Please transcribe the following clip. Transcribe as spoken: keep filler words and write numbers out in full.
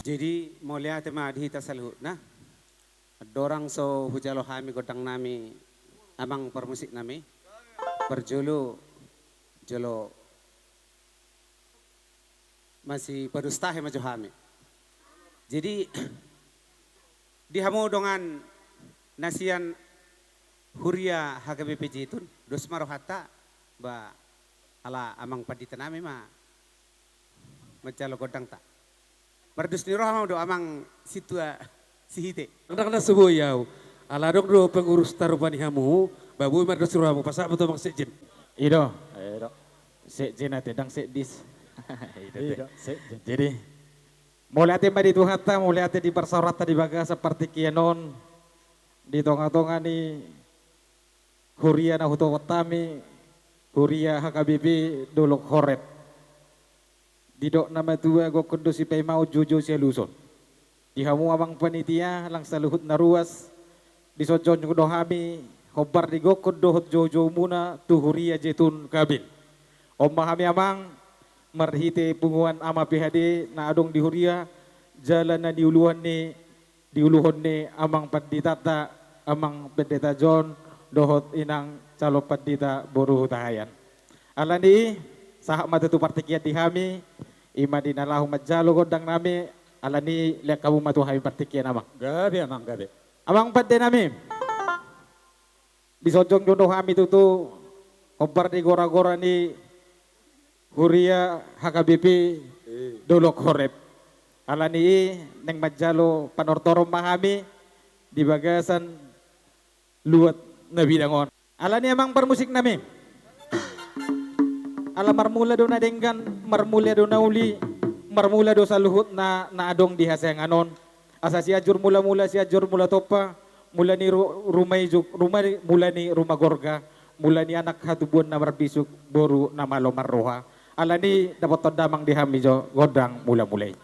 Jadi mauliate ma di hita saluhutna. Andorang so hujalo hami gondang nami, amang parmusik nami, parjolo jolo masipados tahe ma jo hami. Jadi di hamu dongan na sian huria H K B P Jaitun, dos ma rohanta, ba ala amang pandita nami ma manjalo gondangta. Mardos ni roha ma do amang sintua Sihite. Ndang na so boi au. Ala adong do pengurusta rupani hamu, ba boi mardos ni rohamu, pasahat ma tu amang sekjen. I do. I do. Sekjen ate, ndang sekdis. I do, i do, sekjen. Jadi mauliate ma di Tuhanta, mauliate di parsaoranta di bagasan partingkian on, di tongatonga ni huria na hutohot hami, huria H K B P Dolok Horeb. Didok na matua, gokhon do sipaimaon, joujou sialuson. Di hamu amang panitia, nang saluhut na ruas, disonjong do hami hombar ni gokhon dohot joujoumuna tu huria Jaitun Kabil. On ma hami amang, marhite punguan ama P H D na adong di huria, jala na niuluan ni diuluhon ni amang panditanta, amang pandita John, dohot inang calon pandita boru Hutahaean. Alani i, sahat ma tutu partingkian di hami, i ma di na laho manjalo gondang nami, alani i lean hamu ma tu hami partingkian amang. Gabe amang, gabe. Amang pande nami. Disonjong jo do hami tutu hombar ni goragora ni huria H K B P Dolok Horeb. Alani i naeng manjalo panortoron ma hami di bagasan luat na bidang on. Alani i amang parmusik nami. Ala marmula do na denggan, marmula do na uli, marmula do saluhutna na adong di hasiangan on. Asa Sianjur Mulamula, Sianjur Mulatompa, mula ni ru-, ruma ijuk, ruma ni, mula ni ruma gorga, mula ni anak hatubuan na marbisuk, boru na malo marroha. Alani i dapothon damang di hami jo gondang mulamula i.